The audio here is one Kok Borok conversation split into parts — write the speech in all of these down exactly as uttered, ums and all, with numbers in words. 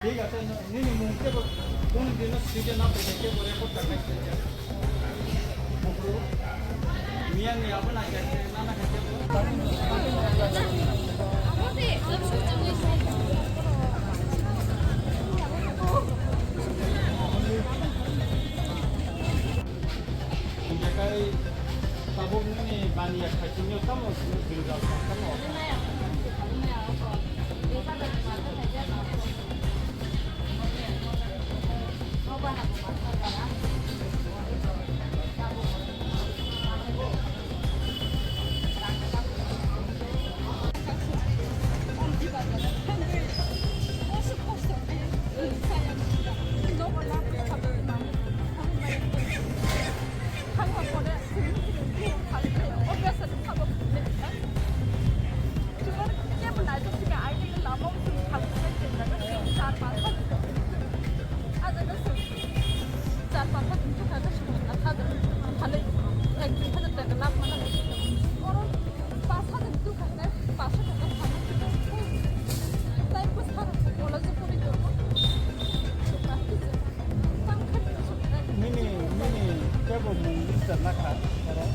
ঠিক আছে, ন-, nini mung tebo, কোন দিনও সিজে না পেতে কে বলে কো টাকা দিতে। বুকরু, মিয়া নি আবো না কে, না না কে। Hingke kai tabuk nini baniya khaisingyo tamo, bilgal tamo. Nini, nini tebo mung list na kha, oro?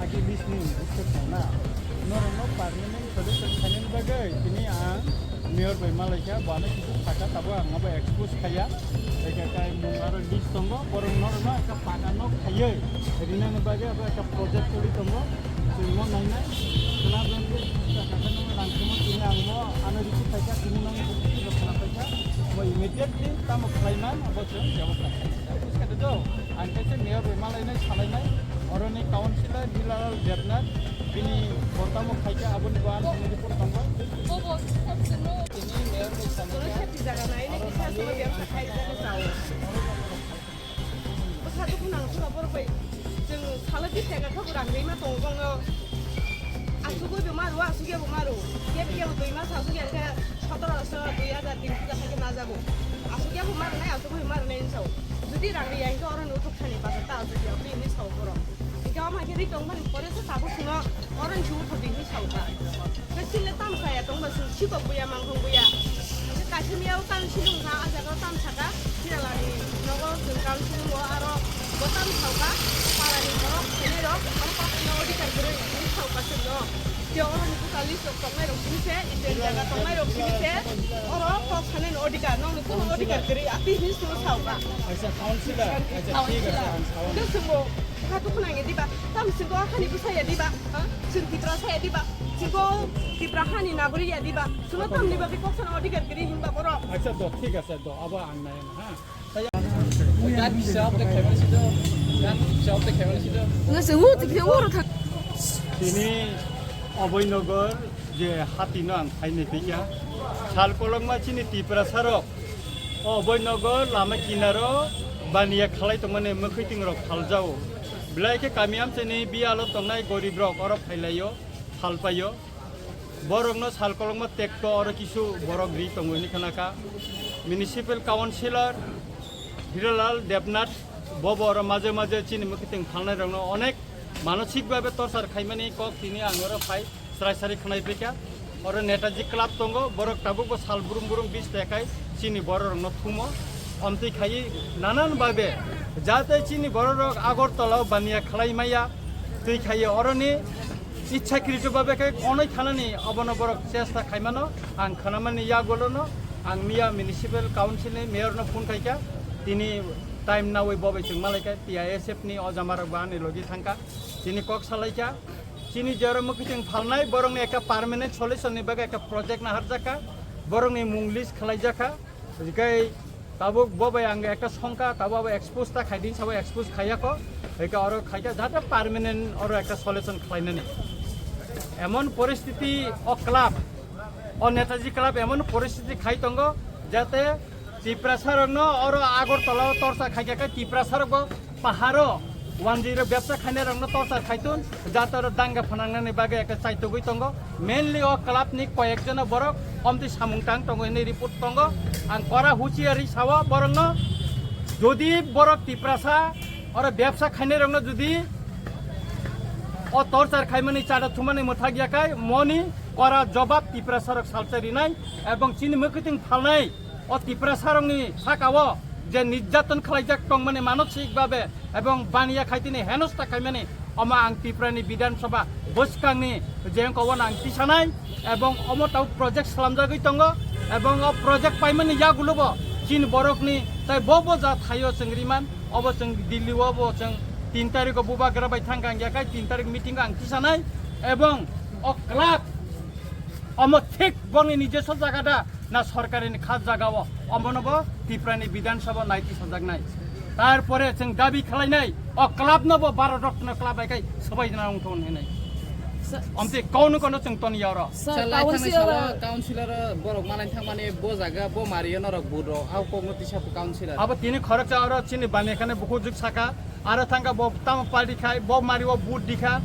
Agi list ni list na. Norok no permanent solution khainani bagwi tini ang mayor bai malaikha, bo ano kisu sakha, tabo ang abo expose khaiya. Eka kai mung aro list tongo, borok norok no ekta paka nok khaiwi rinani bagwi abo ekta project tuli tongo. Chwng mo nainai, club rang tei kisa kaka no rang tongmo tini ang mo ano rikhu phaikha, tini nang rikhu rok khna phaikha, mo immediately tamo khlaiman abo chwng bebosta khainai. Buskha de do, ang kaisa mayor bai malainai salainai, oroni councillor Hilalal Debnath, bini bo tamo khaikha aboni bo ano report tongo. Tini mayor bai salaikha. Bwkha dukhu nang thura borok bai. Chwng salo di theka kha bo rang rima tongo bongno. Asugwi bo maru, asugya bo maru. Kep kep dui mas asugya khe sotoro so dui hajar tin hajar theke najago. Asugya bo maru nai, asugwi bo maru nai hinwi sao. Jodi rang riya hinkhe oro ni uthuk thani bazar ta asugya bo hinwi sao borok. Hinkhe omo hai khe ri tongmani pore se tabuk chwngno oro ni se uthuk di hinwi sao ta. Khe chini tamo saya tongba chwng sikok buya, mangkhong buya. Khe kaisa miya o council wngkha, a jaga o tamo saka, Chiralani nogo chwng council o aro bo tamo saka, parani borok, phainai rok, oro kok saina odhikar kwrwi, hinwi saka chwngno. Je oro ni buka list rok tongnai rok simi se, iten jaga tongnai rok simi se, oro kok sanani odhikar, nokni kuno odhikar kwrwi, ati hinwi chwngno saka. Aisa, councillor. Aisa, thik ase, ang saui. Hwnkhe chwngbo, ha, dukhu nangya diba? Tamo chwngbo hani bwsaya diba? Ha? Chwng Tiprasa ya diba? Chwngbo Tipra hani nagori ya diba? Chwngno tamni bagwi kok sana odhikar kwrwi hinba borok? Aisa, do, thik ase, do, abo ang nai na, ha? Gan bisa ote khaimani sido, gan bisa ote khaimani sido. Ngasing u, tikhe oro thang. Tini Abhoynagar je hati no ang khainai phikya. Sal kolokma chini Tiprasa rok. O Abhoynagar lama kinaro baniya khalai tongmani mwkhwiting rok phaljao. Belai khe kami amchaini biyalo tongnai gorib rok oro phailaio, phalpaio. Borokno sal kolokma tekto oro kisu borok ri tongo hinwi khnakha. Municipal Councillor Hiralal Debnath bobo oro maje maje chini mwkhwiting phalnai rokno onek manosik babe torchar khaimani kok tini ang oro phai. Srai srai khwnai phaikha. Oro Netaji Club tongo, borok tabukbo sal brum brum bis tekai chini bororokno thumo. Omtwi khaiwi nanan babe jate chini bororok Agartala o baniya khlai maya twi khaiwi oroni ichchakritu babe khe konoi thanani obono borok chesta khaimano ang khwnamani yagulono ang miya Municipal Council ni Mayor no phone khaikha. Tini time nawi bobai chwng malaikha T I S F ni o jamarokbo ani logi thangkha. Tini kok salaikha. Chini je oro mwkhwtwng phalnai, borokni ekta permanent solution ni bagwi ekta project naharjakha, borokni mung list khlaijakha. Hinkhe tabuk bo bai ang ekta songkha, tabuk abo expose ta khaidi, sabo expose khaiyakho. Hinkhe oro khaikha jahate permanent oro ekta solution khlainani. Emon poristiti o club, o Netaji Club emon poristiti khai tongo, jate Tiprasa rokno oro Agartala o torchar khaikha khe Tiprasa rokbo paharo wanjwi rok bebsa khainai rokno torchar khaitun jate oro danga phanangnani bagwi ekta chaitugwi tongo. Mainly o club ni koyek jona borok omtwi samung tang tongo hinwi report tongo. Ang kora huchiari sao borokno, jodi borok Tiprasa oro bebsa khainai rokno jodi o torchar khaimani chada thumani mwthak yakai moni Ora jobab Tiprasarok salsa rinai ebong chini mwkhwtwng phalnai o Tiprasarokni sakao je nirjaton khlaijak tongmani manosik babe ebong baniya khaitini henosta khaimani omo ang Tiprani Bidhan Sabha bwskangni je wngkha obo ang tisanai ebong omo tau project slamjagwi tongo ebong o project paimani yagulobo chini borokni tai bo bo ja thaio chwng riman obo chwng Delhi o bo chwng tin tarikh o bubagra bai thangkha ang yakhai tin tarikh meeting o ang tisanai ebong o club omo thik bongni nijeso jaga da na sorkarini kha jaga o omono bo Tiprani Bidhan Sabha naiti sajaknai. Tarpore chwng dabi khlainai o club no bo Bharat Ratna club bai kai sabai jana wngthon hinai. Sa- Omte kono kono chwng ton yaro. Sir, Chalai thangni council salo councilor borok malai thangmani bo jaga bo mario norok buro au kokno tisa councilor. Abo tini khoroksa oro chini bani khane buku juk saka. Aro thangkha bo tamo party khai, bo mari o vote dikha.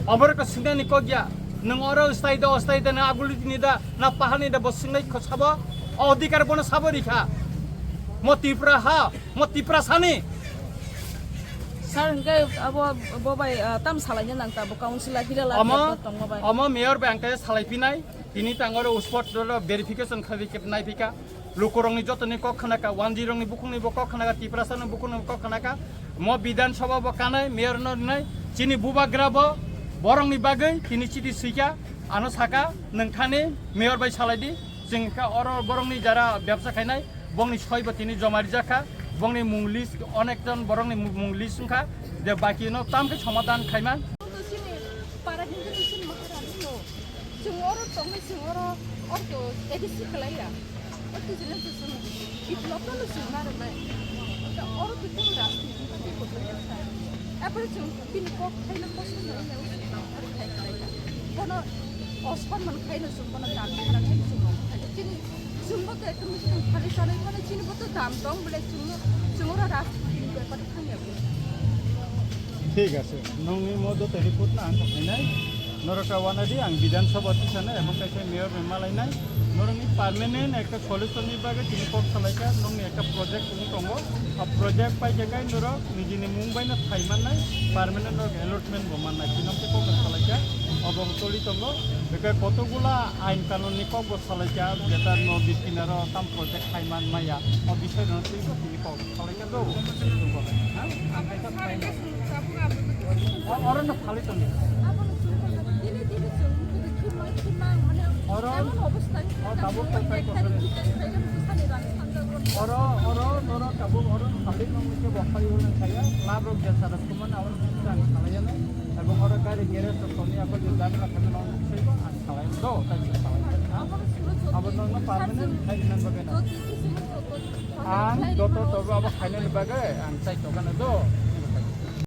Oborok sinani kok ya. Nwng oro stai da, stai da, na aguli ni da, na pahani da, bo sinai kho sabo. O odhikar bono sabo rikha. Mo Tipra ha, mo Tipra sani. Sir, hingke abo bo bai, ah, tam salai nang ta bo council a hira la Omo, tongma bai. Omo mayor bai ang khe salai pinai. Tini tang oro spot oro verification khai nai pika. Lukurokni jotoni kok khnaka, wanjirokni bukhukni bo kok khnaka, Tiprasani bukhukni bo kok khnaka. Mo Bidhan Sabha bo kanai, mayor no rinai, chini bubagra bo borokni bagwi tini chiti swika, ano saka, nwng thani mayor bai salai di, chwng kha oro borokni jara bebsa khainai, bongni soi bo tini joma rijak kha, bongni mung list, onek jon borokni mung list wngkha, je baki no tam khe somadhan khaiman. Para hindi ni sin maharani no. Chwng oro tongwi chwng oro orto A D C khlai ya. Orto jene se chwng biplop no chwng narwknai. Ta oro to chwng rajniti party bo khlai ya. Apore chwng bini kok khaina kosong no ya. Oro khai khlai ya. Bono osonman khaino chwng bono dam khara khaino chwng rok khai. Chini chwng bo to ekdom chwng khali sanai mane chini bo to dam tong bole chwng no chwng oro rajniti ni bepar thang ya. Thik ase, nongni mo joto report no ang kok khainai. Norok ta wanadi ang Bidhan Sabha tisana ebong kaisa mayor bai malainai. Norokni permanent ekta solution ni bagwi tini kok salaikha, nongni ekta project wng tongo. A project paikha kai norok nijini mung bai no thai mannai, permanent norok allotment bo mannai. Tini kok salaikha, obo wng toli tongo. Beke kotokgula ain kanun ni kok bo salaikha, jeta nodi kinaro tam project thai man maya. O bisai no twi tini kok. Salaikha do. Ha? O-, oro no phalwi tongdi. Oro, o tabuk to try kosori. Oro, oro, oro tabuk oro phalwi tongdi khe bo phalwi hwnwi saya. Club rok jesa rok kumano oro rang salaiya no. Abo oro gari garage rok tongni abo je jabra kami no saibo ang salaiya do, tai salaiya. Ha? Abo no no permanent khai nang bagwi no. Ang joto tobo abo khainani bagwi ang chai tongkha na do.